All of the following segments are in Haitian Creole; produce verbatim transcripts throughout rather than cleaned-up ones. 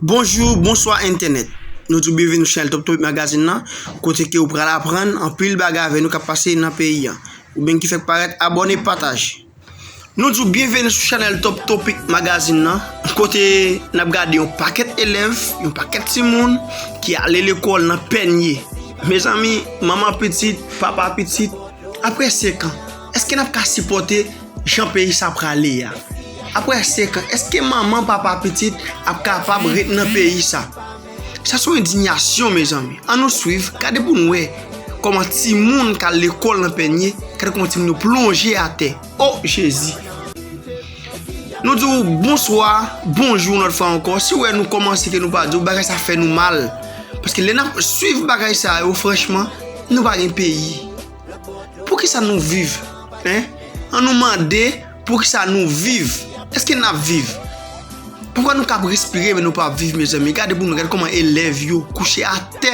Bonjou, bonswa entènèt. Nou di w byenveni sou chanèl Top Topic Magazine nan, kote ke ou pral aprann anpil bagay avè nou k ap pase nan peyi a. Ou menm ki fèk parèt, abòne, pataje. Nou di w byenveni sou chanèl Top Topic Magazine nan, kote n ap gade yon pakèt elèv, yon pakèt timoun ki ale lekòl nan pènye. Mezanmi, manman pitit, papa pitit, apre senk an, èske n ap ka sipòte jan peyi sa prale a? Apre senk an, èske manman, papa, pitit ap kapab ret nan peyi sa? Sa se yon endiyasyon, mezanmi. Ann nou swiv, gade pou n wè kòman timoun k al lekòl nan pènye, gade kòman timoun yo plonje atè. O Jezi! Nou di w bonswa, bonjou yon lòt fwa ankò. Si w wè nou kòmanse ke nou pa di w, bagay sa fè nou mal. Paske lè n ap swiv bagay sa yo, franchman, nou pa gen peyi. Poukisa nou viv? Hein? Ann nou mande poukisa nou viv. Èske n ap viv? Poukisa nou k ap respire men nou p ap viv, mezanmi? Gade pou nou, gade kòman elèv yo kouche atè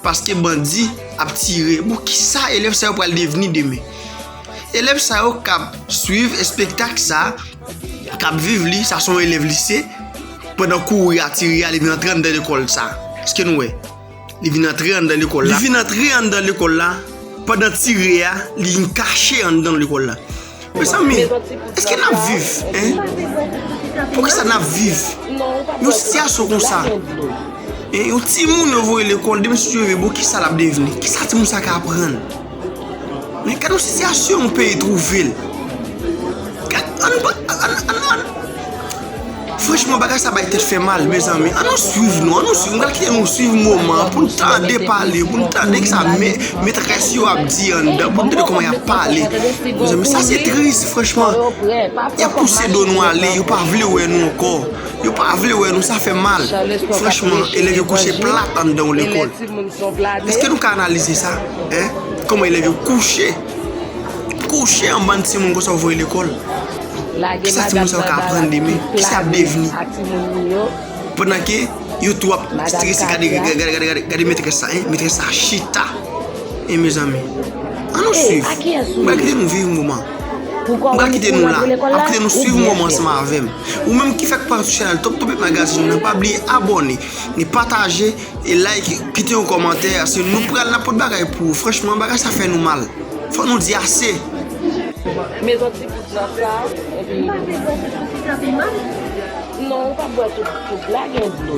paske bandi ap tire. Bon, kisa elèv sa yo pral devni demen? Elèv sa yo k ap swiv espektak sa, k ap viv li, sa se yon elèv lise, pandan kouri a tire a, li vin antre anndan lekòl sa. Èske nou wè? Li vin antre anndan lekòl la. Li vin antre anndan lekòl la. Pandan tire a, li vin kache anndan lekòl la. Mezanmi, èske n ap viv, hein? Poukisa n ap viv yon sitiyasyon konsa? Hein, yon timoun yo voye lekòl, demen si Dye vle, bon, kisa l ap devni? Kisa timoun sa ka aprann? Men gade yon sitiyasyon yon peyi twouve l. Gad, ann, ann, ann, ann, ann. Franchman, bagay sa bay tèt fè mal, mezanmi. Ann nou swiv nou, ann nou swiv. M pral kite nou swiv moman an pou n tande pale, pou n tande kisa me-, metrès yo ap di anndan, pou n tande kòman y ap pale. Mezanmi, sa se tris, franchman. Y ap pouse do nou ale, yo pa vle wè nou ankò. Yo pa vle wè nou, sa fè mal. Franchman, elèv yo kouche plat anndan yon lekòl. Èske nou ka analize sa? Hein? Kòman elèv yo kouche? Kouche yon bann timoun konsa yo voye lekòl. Kisa timoun sa yo ka aprann demen? Kisa y ap devni? Pandan ke yo tou ap strese, gade, gade, gade, gade, gade metrès sa, hein? Metrès sa chita. E mezanmi, ann nou swiv. M pral kite nou viv moman. M pral kite nou la. M ap kite nou swiv moman ansanm avè m. Ou menm ki fèk parèt sou chanèl Top Topic Magazine nan, pa bliye abòne, ni pataje, e like, kite yon kòmantè. Se nou pral n ap pote bagay pou ou. Franchman, bagay sa fè nou mal. Fò nou di ase. Mezon ti kout nan sa, epi... Non, ou pa bwè tout, tout la gen dlo.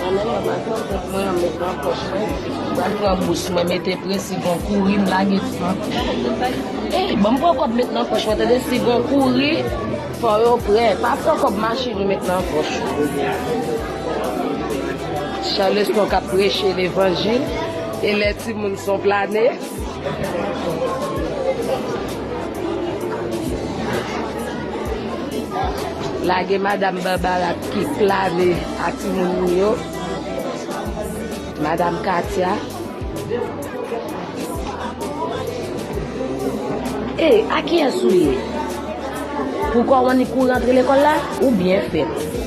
Mwen menm, mwen pa kontan, mwen an met nan pòch mwen. Mwen pran bous mwen, mete pre, si gon kouri, m lage san. Ey, ban m pran kòb met nan pòch mwen, tande, si gon kouri, fò yo prè. Pa pran kòb machin ou met nan pòch ou. Charleston k ap preche levanjil, e lè timoun son plane. Lage madanm Barbara ki plane a timoun li yo. Madanm Katia. E, a kiyès ou ye? Pou kò w annik ou rantre lekòl la? Ou byen fèt.